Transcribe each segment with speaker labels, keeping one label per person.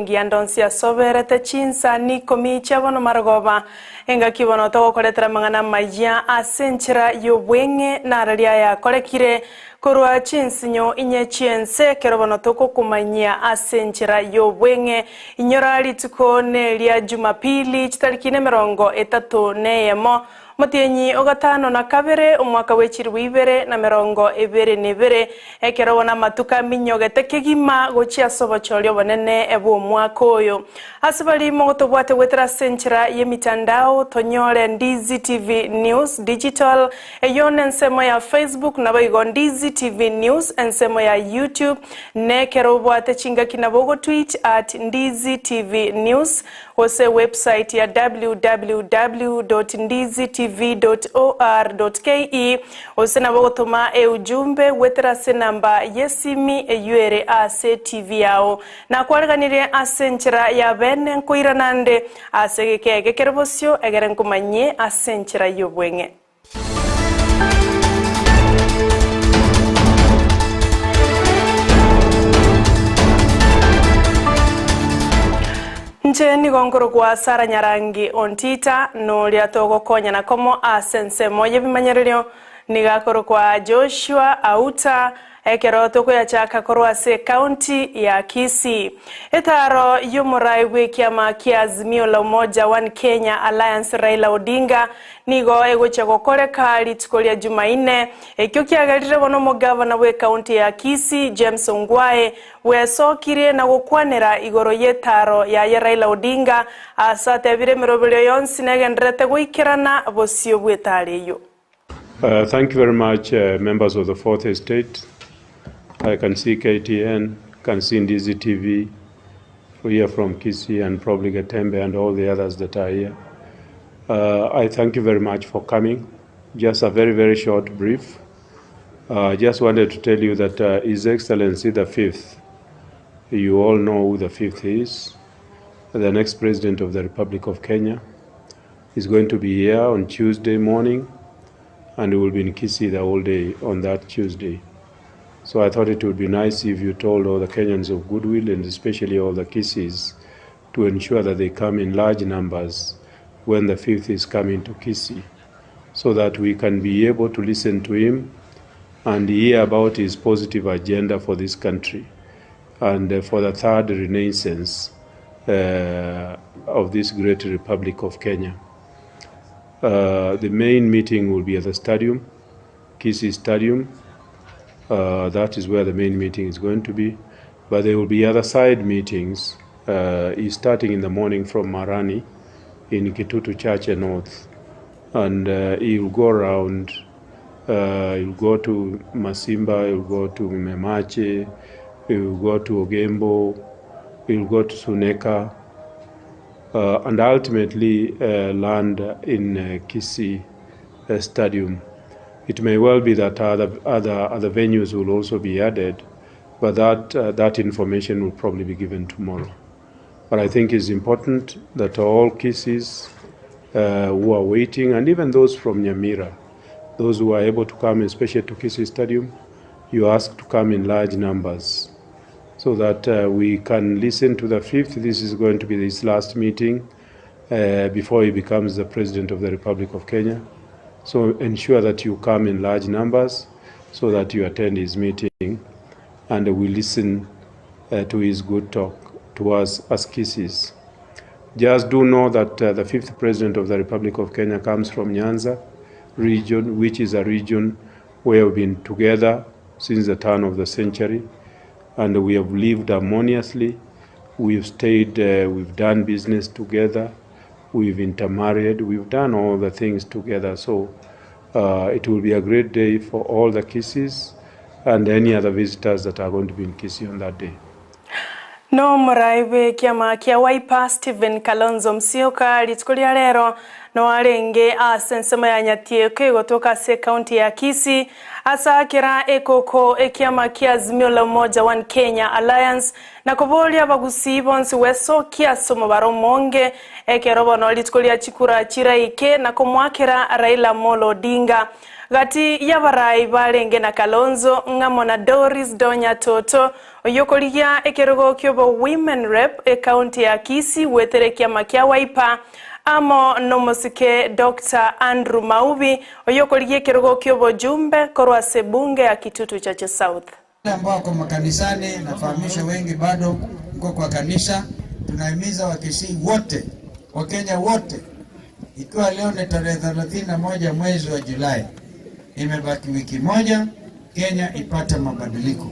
Speaker 1: engiya ndonsi asoberete chinsa nikomi chia bono marogoba, engaki bono togokoretera amang'ana amayia ase enchera y'obweng'e nararia ayakorekire korwa chinsinyo inye chi'ense ekero bono togokomanyia ase enchera y'obweng'e. Inyora rituko neria Jumapili chitariki nemerongo etato neyemo Omotienyi o gatano na kabere, omwaka bwe chilifu ibere na merongo ebere na ebere, ekero bono amatuko aminyogete kegima gochia ase obochori obonene bw'omwaka oyo. Ase baria mogotobwate goetera ase enchera y'emitandao, tonyore Ndizi TV News Digital, eyio nensemo ya Facebook, naboigo Ndizi TV News ensemo ya YouTube, nekero obwate chingaki nabo ogotweet at Ndizi TV News. Gose website ya www.ndizitv.or.ke gose nabo gotoma eujumbe gwetera ase enamba y'esimi eyio ere ase TV yao. Nakwareganirie ase enchera ya bene nkoirana nde ase egeka eke kere bosio egere nkomanyie ase enchera y'obweng'e. Inche nigo nkorokwa Sarah Nyarangi Ontita, noria togokonyana komo ase ensemo y'ebimanyererio, nigo akorokwa Joshua Auta, Ekero tokoyachaka korwa ase ecounty ya Kisii. Etaaro y'omorai bw'ekiama kia Azimio la Umoja One Kenya Alliance Raila Odinga nigo egochia gokoreka rituko ria Jumaine. Ekio kiagerire bono omogavana bw'ecounty ya Kisii James Ongwae bwesokirie na gokwanera igoro y'etaaro yaye Raila Odinga ase atebire emeroberio yonsi negendererete goikerana bosio bw'etaaro eyio.
Speaker 2: Thank you very much members of the fourth estate, I can see KTN, can see Ndizi TV here from Kisii and probably Getembe and all the others that are here. I thank you very much for coming. Just a very, very short brief. I uh, just wanted to tell you that uh, His Excellency the Fifth, you all know who the Fifth is, the next President of the Republic of Kenya, is going to be here on Tuesday morning and we will be in Kisii the whole day on that Tuesday. So I thought it would be nice if you told all the Kenyans of goodwill and especially all the Kisiis to ensure that they come in large numbers when the fifth is coming to Kisii so that we can be able to listen to him and hear about his positive agenda for this country and uh, for the third renaissance uh, of this great Republic of Kenya. Uh, the main meeting will be at the stadium, Kisii Stadium. Uh, that is where the main meeting is going to be. But there will be other side meetings uh, is starting in the morning from Marani in Kitutu Church North. And uh, he will go around, uh, he'll go to Masimba, he'll go to Memache, he'll go to Ogembo, he'll go to Suneka, uh, and ultimately uh, land in uh, Kisii uh, Stadium. It may well be that other, other, other venues will also be added, but that, uh, that information will probably be given tomorrow. But I think it's important that all Kisiis uh, who are waiting, and even those from Nyamira, those who are able to come, especially to Kisii Stadium, you ask to come in large numbers so that uh, we can listen to the fifth. This is going to be his last meeting uh, before he becomes the president of the Republic of Kenya. So ensure that you come in large numbers so that you attend his meeting and we listen uh, to his good talk to us as Kisiis. Just do know that uh, the fifth president of the Republic of Kenya comes from Nyanza region, which is a region where we've been together since the turn of the century, and we have lived harmoniously. We've stayed, uh, we've done business together, we've intermarried, we've done all the things together. So uh, it will be a great day for all the Kisiis and any other visitors that are going to be in Kisii on that day.
Speaker 1: Nomorai bw'ekiama kia Wiper Stephen Kalonzo Musyoka rituko ria rero. Noarenge ase ensemo ya Nyatieko egotoka ase ekaunti ya Kisii ase akera ekoko ekiama kia Azimio la Umoja One Kenya Alliance na koboria abagusii bonsi gwesokia ase omobaro omonge ekero bono rituko ria chikura chiraike na komoakera Raila Amolo Odinga Gati y'abarai barenge na Kalonzo ng'amo na Doris Donya Toto oyokorigia ekerogo ki'obo Women Rep ekaunti ya Kisii goetera ekiama kia Wiper amo nomosike Doctor Andrew Maubi oyokorigia ekerogo ki'obojumbe korwa ase ebunge ya Kitutu Chache South.
Speaker 3: Wale ambao wako makanisani, nafahamisha wengi bado mko kwa kanisa. Tunahimiza Wakisii wote, Wakenya wote, ikiwa leo ni tarehe 31 mwezi wa Julai, imebaki wiki moja Kenya ipate mabadiliko,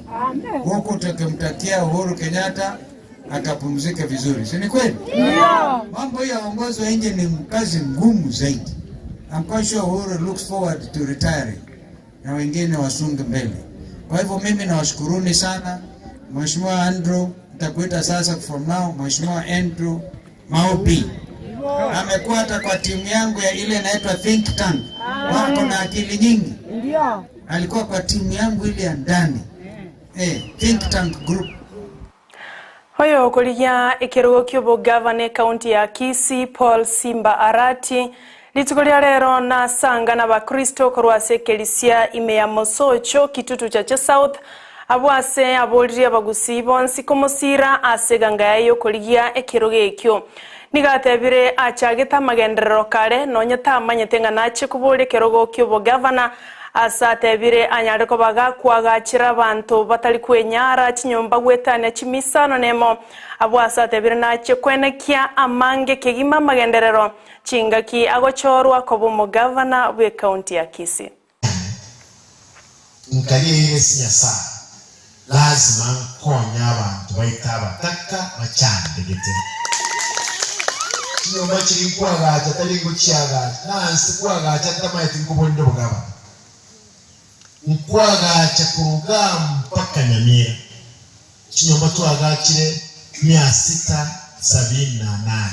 Speaker 3: huku tukimtakia Uhuru Kenyatta akapumzike vizuri, si ni kweli? Mambo ya uongozi wa nje ni kazi ngumu zaidi. I'm quite sure Uhuru looks forward to retiring na wengine wasunge mbele. Kwa hivyo mimi nawashukuruni sana. Mheshimiwa Andrew, nitakuita sasa from now, Mheshimiwa Andrew Maubi amekuwa hata kwa timu yangu ya ile inaitwa think tank, wako na akili nyingi. Alikuwa kwa timu yangu ile ya ndani think tank group.
Speaker 1: Oyo okorigia ekerogo ki'obogavana ekaunti ya Kisii Paul Simba Arati rituko ria rero nasanga n'abakristo korwa ase ekerisia ime ya Mosocho Kitutu Chache South abwo ase aboririe abagusii bonsi komosira ase eganga yaye yokorigia ekerogo ekio. Nigo atebire achagete amagenderero kare nonye tamanyete ng'a nache koboria ekerogo ki'obogavana ase atebire anyare koba gakwagachera abanto batari kwenyara chinyomba gwetania chimisano nemo abwo ase atebire nache kwenekia amange kegima amagenderero chingaki agochorwa koba omogavana bwa ekaunti ya Kisii.
Speaker 4: Nkaria ase Nyasae, Lazima nkonye abanto baito abataka bachandegete. Chinyomba chiria nkoagacha tari ngochiagacha, na anse koagacha ntamaeti nkoborinde obogabana. Nkoagacha koruga mpaka Nyamira. Chinyomba twagachire 678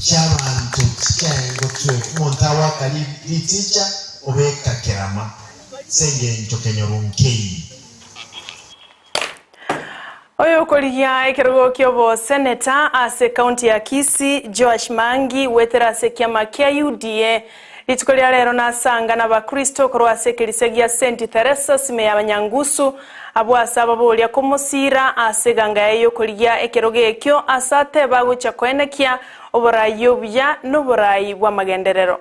Speaker 4: chiabanto tichiaengo twe omonto agoaka riticha obeka kerama ase engencho kenyoru nkeiri.
Speaker 1: Oyo okorigia ekerogo ki'oboseneta ase ekaunti ya Kisii Joash Mangi wetera ase ekiama kia UDA rituko ria rero nasanga n'abakristo korwa ase ekerisia gia St Teresa sime ya Banyangusu abwo ase ababoria komosira ase eganga yaye yokorigia ekerogo ekio ase ateba gocha koenekia oborai obuya n'oborai bw'amagenderero.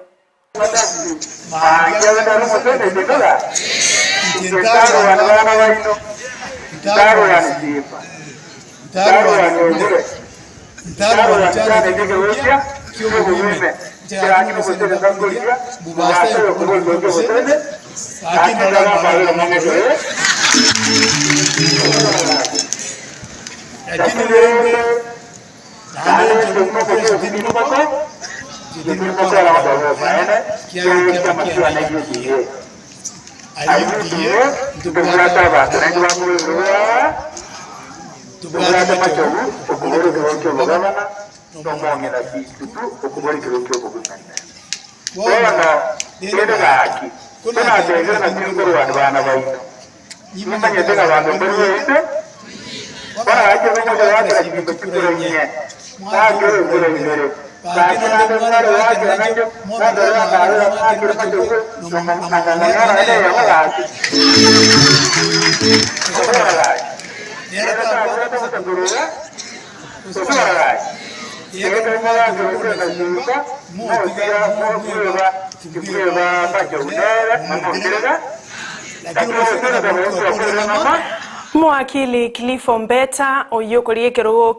Speaker 1: Mwakili Cliff Ombeta oyo koria ekerogo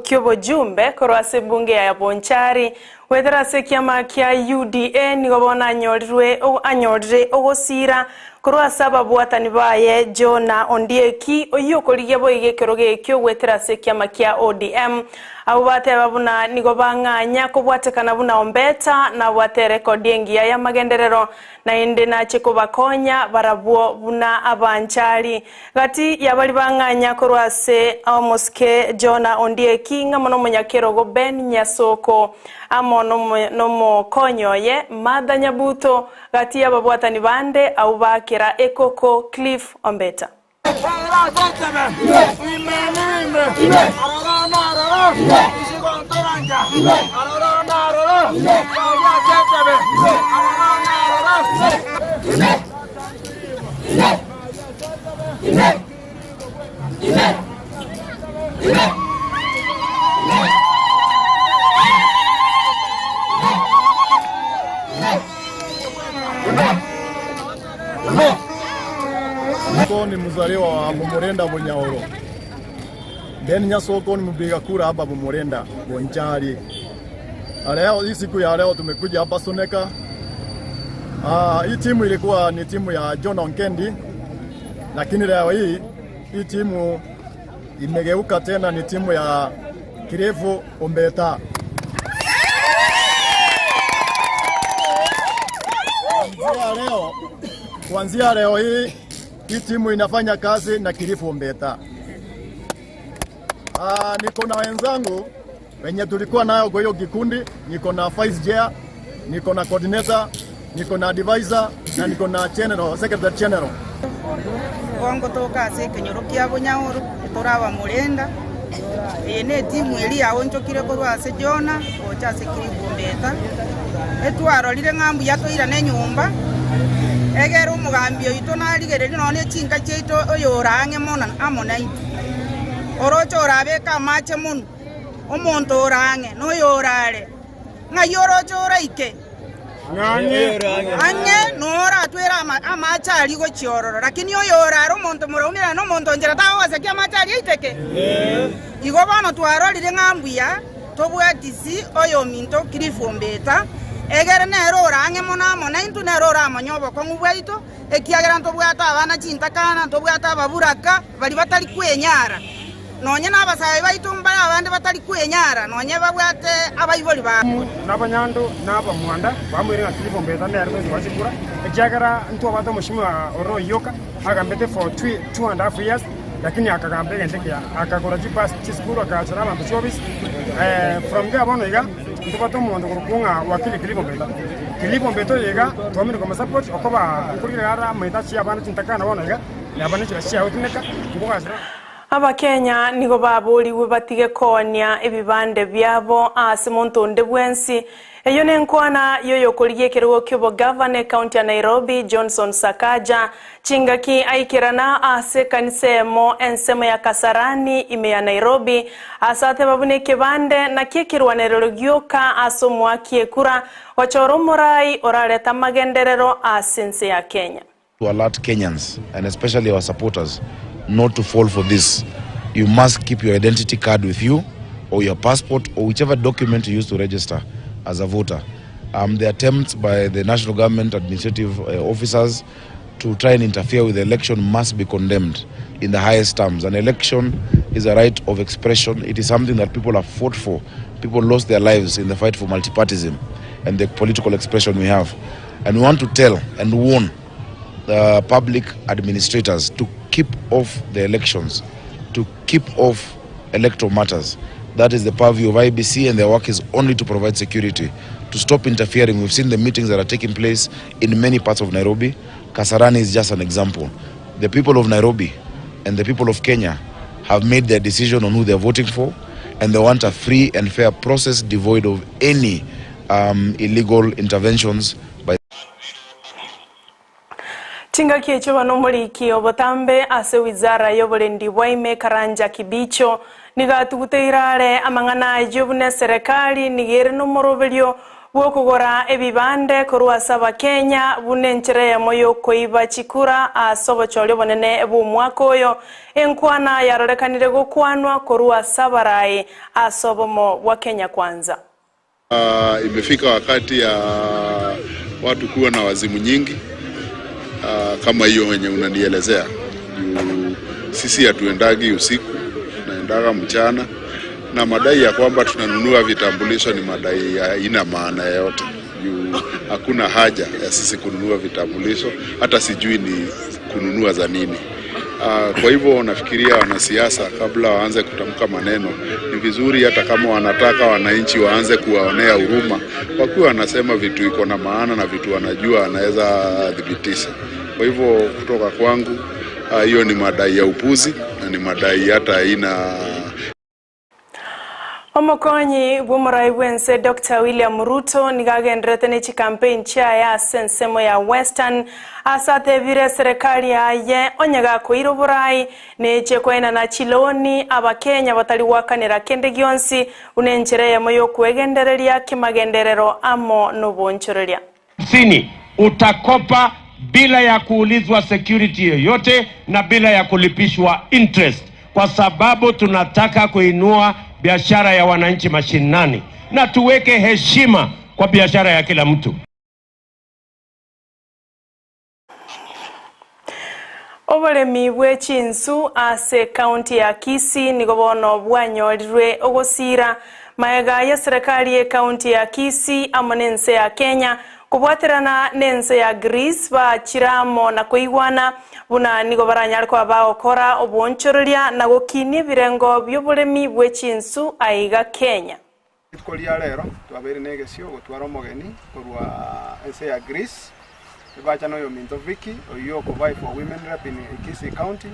Speaker 1: ki'obojumbe korwa ase ebunge ya Bonchari wethera ase ekiama kia UDA nigo bono anyorirwe anyorire ogosira korwa ase ababwatani baye Jonah Ondieki oyo okorigia boiga ekerogo ekio gwetera ase ekiama kia ODM abo bateba buna nigo bang'anya kobwatekana buna Ombeta nabwate rekodi engiya ya magenderero naende nache kobakonya barabwo buna abanchari gati yabari bang'anya korwa ase omosike Jonah Ondieki ng'amo na omonyakerogo Ben Nyasoko amo. Amo nomokonyi oye Martha Nyabuto, gati y'ababwatani bande abwo bakera ekoko Cliff Ombeta.
Speaker 5: Soko ni mzaliwa wa Bumurenda Bunyaoro. Ben Nyasoko ni mpiga kura hapa Bumurenda Bonchari. Leo hii siku ya leo tumekuja hapa Suneka. Hii timu ilikuwa ni timu ya John Onkendi, lakini leo hii hii timu imegeuka tena ni timu ya Kirevu Ombeta. Kuanzia leo hii hii timu inafanya kazi na Kilifu Ombeta. Niko na wenzangu wenye tulikuwa nayo kwa hiyo kikundi, niko na vice chair, niko na coordinator, niko na advisor na niko na general, secretary general.
Speaker 6: Bongo toka ase ekenyoro kia Bonyaoro, toraba Morenda. Eye ne etimu eria yaonchokire korwa ase Jona gocha ase Kirifu Ombeta. Etwarorire ng'a mbuya toirane nyomba, egere omogambi oito narigererie nonya ne chinka chiaito oyore ang'e mono amo naintwe. Oroche orabeke amache monwe, omonto ore ang'e na oyore are, ng'ai oroche oraike? Ang'e noratwere amache aria gochia ororo, lakini oyore are omonto moraumerane nomonto onchera tagogosekia amache aria aiteke. Igo bono twarorire ng'a mbuya tobwatisi oyominto Cliff Ombeta, egere nere ore ang'e mono amo naintwe, nere oramanye obokong'u bwaito, ekiagera ntobwate abana chintakana, ntobwate ababuraka baria batari kwenyara. Nonye nabasae baito mbare abande batari kwenyara, nonye babwate abaibori babo.
Speaker 7: Nabanyando na abamwanda bamoire ng'a Filipo Mbeta nere tochi gochikura, ekiagera ntwabwate omoshimiwa ore oyoka agambete for two and half years, lakini akagamba egento ekiya, akagora chibus chisukuru akagachora abanto chiofisi. From there bono iga ntobwate omonto okorokwa ng'a wakili Filipo Mbeta. Filipo Mbeta oyo iga twamire komosupport okoba nkorigera are amaete achie abana chintakana bono iga, naba nechira chiagotumeka nkogachora.
Speaker 1: Abakenya nigo baborigwe batige koonia ebibande biabo ase monto onde bwensi. Eyio nenkwana y'oyokorigia ekerogo ki'obogavana ekaunti ya Nairobi Johnson Sakaja chingaki aikerana ase ekanisa eyemo ensemo ya Kasarani ime ya Nairobi ase ateba buna ekebande nakio ekerwanerero gioka ase omoaki ekura gochora omorai orarete amagenderero ase ense ya Kenya.
Speaker 8: To alert Kenyans and especially our supporters not to fall for this. You must keep your identity card with you or your passport or whichever document you use to register as a voter. Um, the attempts by the national government administrative uh, officers to try and interfere with the election must be condemned in the highest terms. An election is a right of expression. It is something that people have fought for. People lost their lives in the fight for multipartism and the political expression we have. And we want to tell and warn the public administrators to keep off the elections, to keep off electoral matters. That is the purview of IBC, and their work is only to provide security, to stop interfering. We've seen the meetings that are taking place in many parts of Nairobi. Kasarani is just an example. The people of Nairobi and the people of Kenya have made their decision on who they're voting for, and they want a free and fair process devoid of any um, illegal interventions by
Speaker 1: Chingaki echio bono omoriki obotambe ase wizara y'oborendi bwa ime Karanja Kibicho nigo atuguteire are amang'ana ayio buna eserekari nigo ere nomoroberio bw'okogora ebibande korwa ase Abakenya buna enchera eyemo y'okoiba chikura ase obochori obonene bw'omwaka oyo, enkwana yarorekanire gokwanwa korwa ase abarai ase obomo bwa Kenya Kwanza.
Speaker 9: Imefika wakati ya watu kuwa na wazimu nyingi kama hiyo wenye unanielezea. Juu sisi hatuendagi usiku, tunaendaga mchana, na madai ya kwamba tunanunua vitambulisho ni madai haina maana yoyote. Juu hakuna haja ya sisi kununua vitambulisho, hata sijui ni kununua za nini. Kwa hivyo nafikiria wanasiasa kabla waanze kutamka maneno, ni vizuri hata kama wanataka wananchi waanze kuwaonea huruma, wakiwa wanasema vitu iko na maana na vitu wanajua wanaweza thibitisha. Kwa hivyo kutoka kwangu hiyo ni madai ya upuzi na ni madai hata haina.
Speaker 1: Omokonyi bw'omorai bw'ense Doctor William Ruto nigo agenderete ne chicampaign chiaye ase ensemo ya Western ase atebire eserekari yaye onye gakoira oborai neche koenana chiloni abakenya batari goakanera kende gionsi buna enchera eyemo y'okwegendereria kemagenderero amo noboonchoreria.
Speaker 10: Hamsini utakopa bila ya kuulizwa security yoyote na bila ya kulipishwa interest, kwa sababu tunataka kuinua biashara ya wananchi mashinani na tuweke heshima kwa biashara ya kila mtu.
Speaker 1: Oboremi bwe chinsu ase ekaunti ya Kisii nigo bono bwanyorirwe ogosira magega y'eserekari y'ekaunti ya Kisii amo nense ya Kenya kobwaterana nense ya Greece bachire amo na koigwana buna nigo baranyare koba bagokora obonchoreria na gokinia ebirengo bioboremi bwe chinsu aiga Kenya.
Speaker 11: Rituko ria rero twabeire negesio gotwara omogeni korwa ense ya Greece, ebacha noyominto Vicky, oyio oko vie for women rep in Kisii County.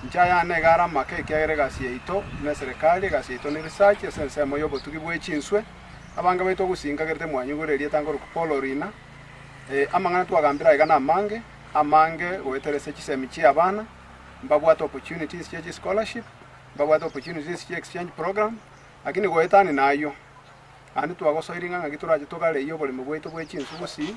Speaker 11: Inche ayane iga are amake ekiagera egasi yaito ne eserekari, egasi yaito ne research ase ensemo y'obotugi bwe chinswe. Abange baito ogosinkagerete mwanyigure erieta nkorokwa Paul Orina. Amang'ana twagambire aiga namange, amange goetera ase chisemi chia abana, mbabwate opportunities chia chischolarship, mbabwate opportunities chia exchange program, lakini goetania na ayio, naende twagosoirie ng'a ng'aki torache togareyie oboremo bwaito bwe chinsu gosii.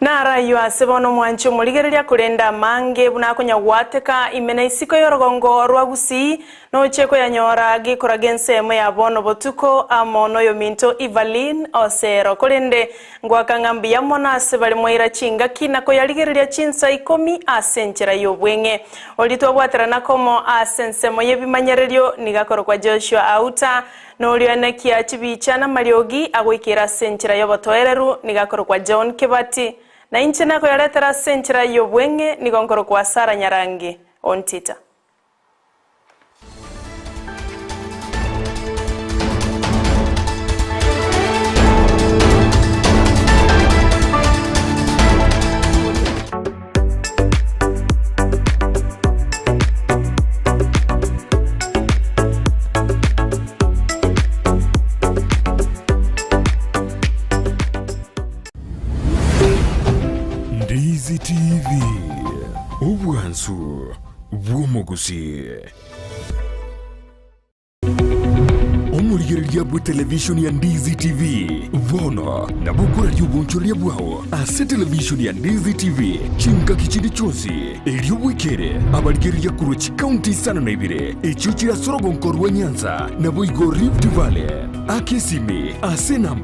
Speaker 1: Naro ayio ase bono omwanche omorigereria, korende amange buna akonyagwateka ime na isiko y'orogongo rwa Gusii, noche koyanyora gekoraga ensemo ya bono botuko amo noyominto Evaline Osero. Korende ngoaka ng'a mbuya mono ase bare mwaira chingaki na koyarigereria chinsa ikomi ase enchera y'obweng'e. Oria twabwaterana komo ase ensemo y'ebimanyererio nigo akorokwa Joshua Auta, Na oria oenekia chibicha namariogi agoikera ase enchera y'obotoereru nigo akorokwa John Kibati, na inche nakoyaretera ase enchera y'obweng'e nigo nkorokwa Sarah Nyarangi Ontita.
Speaker 12: Ndizi TV, obwansu bw'omogusii. Omorigereria bw'etelevishoni ya Ndizi TV bono nabo okoraria obonchoreria bwao ase etelevishoni ya Ndizi TV chingaki chinde chionsi, erio bwekere abarigereria korwa chikaunti isano na ibere echio chire ase orogonko rwa Nyanza naboigo Rift Valley. Aka esimi ase enamba.